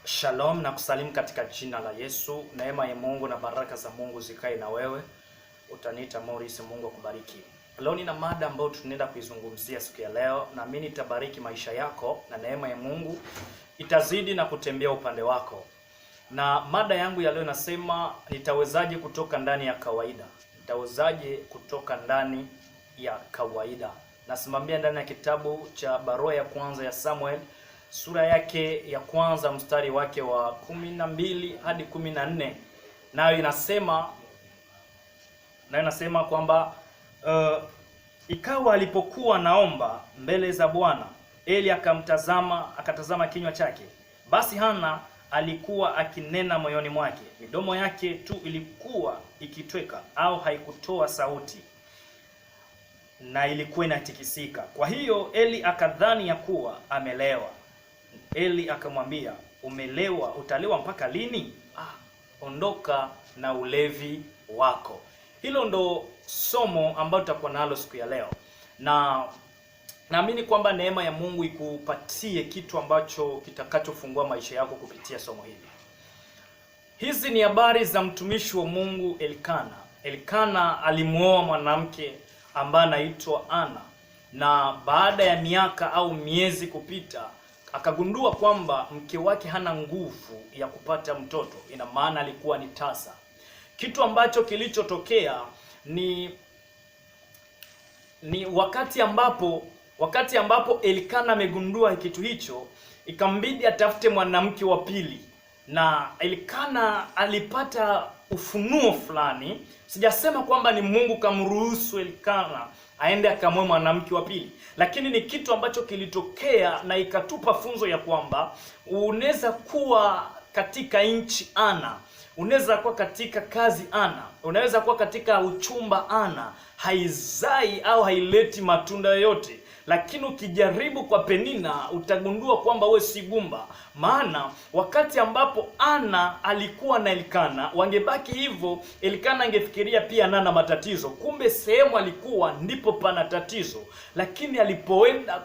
Shalom na kusalimu katika jina la Yesu. Neema ya Mungu na baraka za Mungu zikae na wewe. Utaniita Morris, Mungu akubariki. Leo nina mada ambayo tunaenda kuizungumzia siku ya leo, naamini itabariki maisha yako na neema ya Mungu itazidi na kutembea upande wako. Na mada yangu ya leo inasema, nitawezaje kutoka ndani ya kawaida? Nitawezaje kutoka ndani ya kawaida? Nasimamia ndani ya kitabu cha barua ya kwanza ya Samuel sura yake ya kwanza mstari wake wa 12 hadi 14, nayo inasema kwamba ikawa alipokuwa naomba mbele za Bwana, Eli akamtazama, akatazama kinywa chake. Basi Hana alikuwa akinena moyoni mwake, midomo yake tu ilikuwa ikitweka au haikutoa sauti na ilikuwa inatikisika. Kwa hiyo Eli akadhani ya kuwa amelewa. Eli akamwambia, umelewa, utalewa mpaka lini? Ah, ondoka na ulevi wako. Hilo ndo somo ambalo tutakuwa nalo siku ya leo, na naamini kwamba neema ya Mungu ikupatie kitu ambacho kitakachofungua maisha yako kupitia somo hili. Hizi ni habari za mtumishi wa Mungu Elkana. Elkana alimuoa mwanamke ambaye anaitwa Ana, na baada ya miaka au miezi kupita akagundua kwamba mke wake hana nguvu ya kupata mtoto. Ina maana alikuwa ni tasa. Kitu ambacho kilichotokea ni wakati ambapo Elkana amegundua kitu hicho, ikambidi atafute mwanamke wa pili, na Elkana alipata ufunuo fulani. Sijasema kwamba ni Mungu kamruhusu Elkana aende akamwoe mwanamke wa pili, lakini ni kitu ambacho kilitokea na ikatupa funzo ya kwamba unaweza kuwa katika nchi ana, unaweza kuwa katika kazi ana, unaweza kuwa katika uchumba ana, haizai au haileti matunda yoyote, lakini ukijaribu kwa Penina utagundua kwamba we si gumba. Maana wakati ambapo Ana alikuwa na Elkana, wangebaki hivyo, Elkana angefikiria pia ana na matatizo, kumbe sehemu alikuwa ndipo pana tatizo. Lakini alipoenda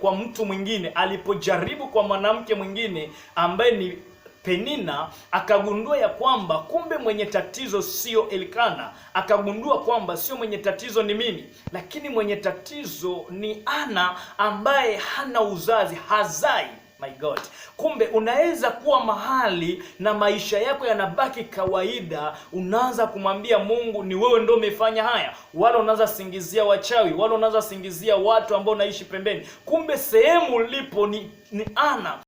kwa mtu mwingine, alipojaribu kwa mwanamke mwingine ambaye ni Penina, akagundua ya kwamba kumbe mwenye tatizo sio Elkana, akagundua kwamba sio mwenye tatizo ni mimi, lakini mwenye tatizo ni Ana ambaye hana uzazi, hazai. My God, kumbe unaweza kuwa mahali na maisha yako yanabaki kawaida, unaanza kumwambia Mungu ni wewe ndio umefanya haya, wala unaanza singizia wachawi, wala unaanza singizia watu ambao unaishi pembeni, kumbe sehemu ulipo ni Ana.